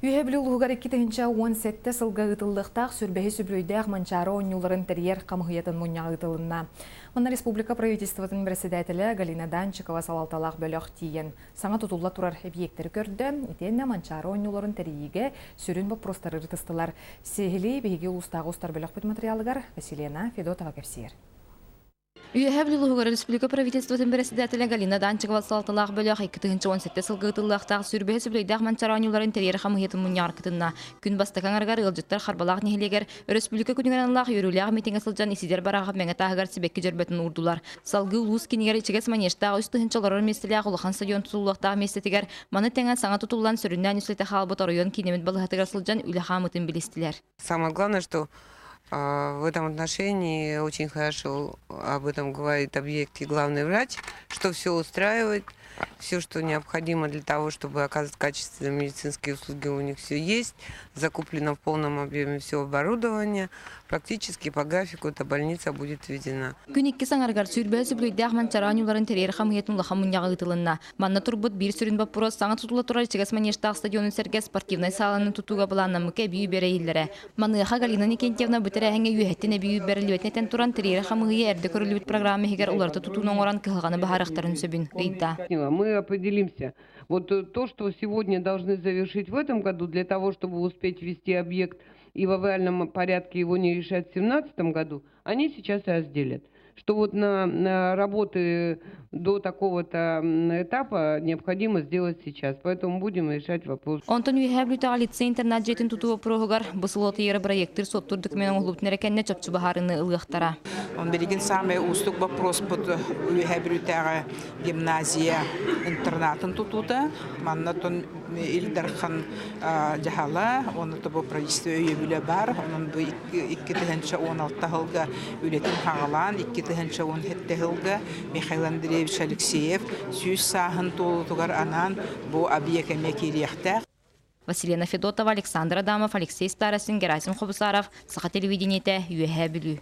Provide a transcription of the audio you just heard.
Үөһээ Бүлүү улууһугар 2017 сылга ыытыллыахтаах 25-ис үбүлүөйдээх Манчаары оонньууларын тэрийэр хамыыһыйатын мунньаҕа ыытылынна. Манна республика правительствотын председателэ Галина Данчикова салалталаах бөлөх тиийэн саҥа тутулла турар эбийиэктэри көрдө, итиэннэ Манчаары оонньууларын тэрийиигэ сүрүн боппуруостары ырытыстылар. Сиһилии биһиги улуустааҕы устар бөлөхпүт материалыгар Василена Федотова кэпсиир. Үөһээ Бүлүү улууһугар республика правительствотын председателэ Галина Данчикова салалталаах бөлөх 2017 сылга ыытыллыахтаах 25-ис үбүлүөйдээх Манчаары оонньууларын тэрийэр хамыыһыйатын мунньаҕар кытынна. Күн бастакы аҥарыгар ыалдьыттар Харбалаах нэһилиэгэр Өрөспүүбүлүкэ күнүгэр аналлаах үөрүүлээх миитиҥҥэ сылдьан Исидор Барахов мэҥэ тааһыгар сибэкки дьөрбөтүн уурдулар. Салгыы улуус киинигэр ичигэс манежтаах 3000 олорор миэстэлээх улахан стадион тутуллуохтаах миэстэтигэр, маны тэҥэ саҥа тутуллан сүрүннээн үс хаалбыт оройуон киинэмит балыыһатыгар сылдьан үлэ хаамыытын билистилэр. Самое главное, что в этом отношении очень хорошо об этом говорит объект и главный врач, что все устраивает, все, что необходимо для того, чтобы оказывать качественные медицинские услуги, у них все есть. Закуплено в полном объеме все оборудование. Практически по графику эта больница будет введена. Күн иккис аҥарыгар 25-ис үбүлүөйдээх Манчаары оонньууларын тэрийэр хамыыһыйатын улахан мунньаҕа ыытылынна. Манна турбут биир сүрүн боппуруос саҥа тутулла турар ичигэс манежтаах стадионун сэргэ спортивнай сааланы тутууга былааннаммыкка эбии үбэрэйиллэрэ. Маныаха Галина Никентьевна бу тэрээһиҥҥэ үөһэттэн эбии үбэриллибэтин этэн туран, тэрийэр хамыыһыйа эрдэ көрүллүбүт программа иһигэр уларыта тутууну оҥорон кыһалҕаны быһаарыахтарын сөбүн ыйда. Мы определимся. Вот то, что сегодня должны завершить в этом году для того, чтобы успеть ввести объект и в авральном порядке его не решать в 2017 году, они сейчас разделят, что вот на работы до такого-то этапа необходимо сделать сейчас. Поэтому будем решать вопрос. Онтон Үөһээ Бүлүүтээҕи лицей-интернат дьиэтин тутуу боппуруоһугар бу сыл ыйыгар бырайыактыыр суоттуур документ оҥоһуллубутун эрэ кэннэ чопчу быһаарыыны ылыахтара. Он билигин самый уустук вопроспут Үөһээ Бүлүүтээҕи гимназия интернатын тутуута. Манна тон Ил Дархан дьаһала, уонна бу правительство өйөбүлэ бар. Онон бу 2016 сылга үлэтин хаҕалаан, 2017 сылга Михаил Андреевич Алексеев 100 сааһын туолуутугар анаан бу объект эмиэ киириэхтээх. Василена Федотова, Александр Адамов, Алексей Старостин, Герасим Хобусаров, Саха телевидениетэ, Үөһээ Бүлүү.